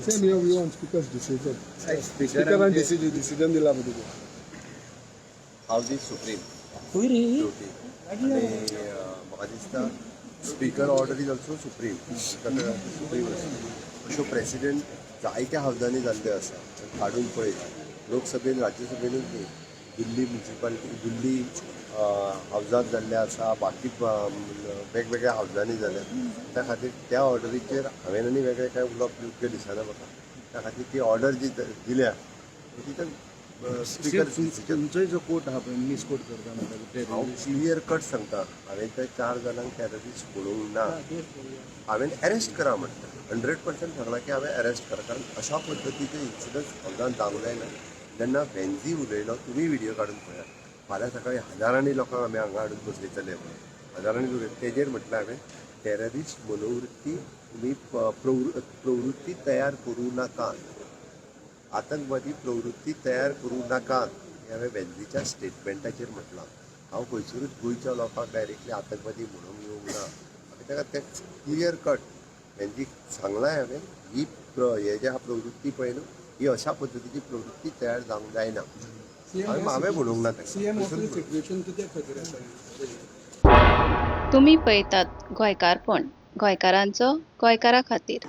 Same your view on speaker's decision. स्पिकरान decision दिला पळय तुका. हावज is supreme शेवटी आणि म्हाका दिसता speaker order is also supreme, supreme आसा. अश्यो प्रेसिडेंट जायत्या हावजांनी जाल्ल्यो आसा. काडून पळयत, लोकसभेन, राज्यसभेनूच न्ही, दिल्ली म्युनिसिपालिटी, दिल्ली हावजांत जाल्ले आसा, बाकी वेगवेगळ्या हावजांनी जाल्या. त्या खातीर त्या ऑर्डरीचेर हांवें आनी वेगळें कांय उलोवप योग्य दिसना म्हाका. त्या खातीर ती ऑर्डर जी दिल्या ती स्पिकर तुमचोय जो कोट आहा पळय, मिसकोट करता म्हणटा. हांव क्लियर कट सांगता, हांवें त्या चार जाणांक टेररिस्ट म्हणूंक ना. हांवें अरेस्ट करा म्हणटा. 100% सांगलां की हांवें अरेस्ट करा, कारण अशा पद्दतीचे इन्सिडंट्स हावजान जावंक जायना. जेन्ना वेन्झी उलयलो, तुमी व्हिडियो काडून पळयात, फाल्यां सकाळी हजारांनी लोकांक आमी हांगा हाडून बसयतले म्हणून. हजारांनी लोक. तेजेर म्हटलें हांवें, टेररिस्ट मनोवृत्ती तुमी प्रवृत्ती तयार करूं नाकात, आतंकवादी प्रवृत्ती तयार करूं नाकात, हें हांवें वेन्झीच्या स्टेटमेंटाचेर म्हटलां. हांव खंयसरूच गोंयच्या लोकांक डायरेक्टली आतंकवादी म्हणूंक येवंक ना. हांवें ताका तें क्लियर कट वेन्झीक सांगलां. हांवें ही हे जे आहा प्रवृत्ती पळय न्हू, ही अशा पद्दतीची प्रवृत्ती तयार जावंक जायना. हांवें म्हणूंक ना ताका. सीएम ऑफिस सिच्युएशन कित्या खातीर आसा? तुम्ही पळयतात गोंयकारपण, गोंयकारांचो गोंयकारा खातीर.